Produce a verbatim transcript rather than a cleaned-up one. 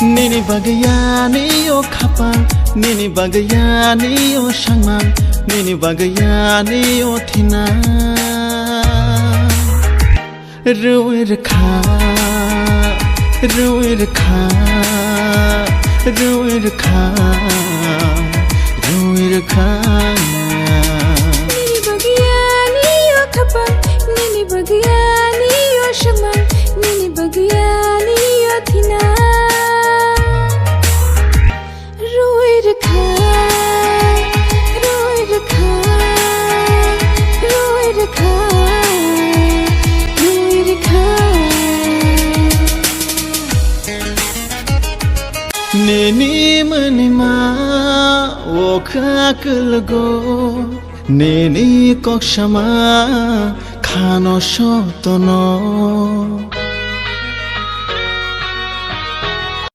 Nini bagwi ani o khapang, nini bagwi ani o sangmang, nini bagwi ani o thina. Rwi rwkha, rwi rwkha, rwi rwkha, rwi rwkha. Nini bagwi ani o khapang, nini bagwi ani o sangmang, nini bagwi ani o thina. Rwi rwkha, rwi rwkha, rwi rwkha, rwi rwkha. Nini mwnima o kha kwlwgo, nini kok sama khano sotono.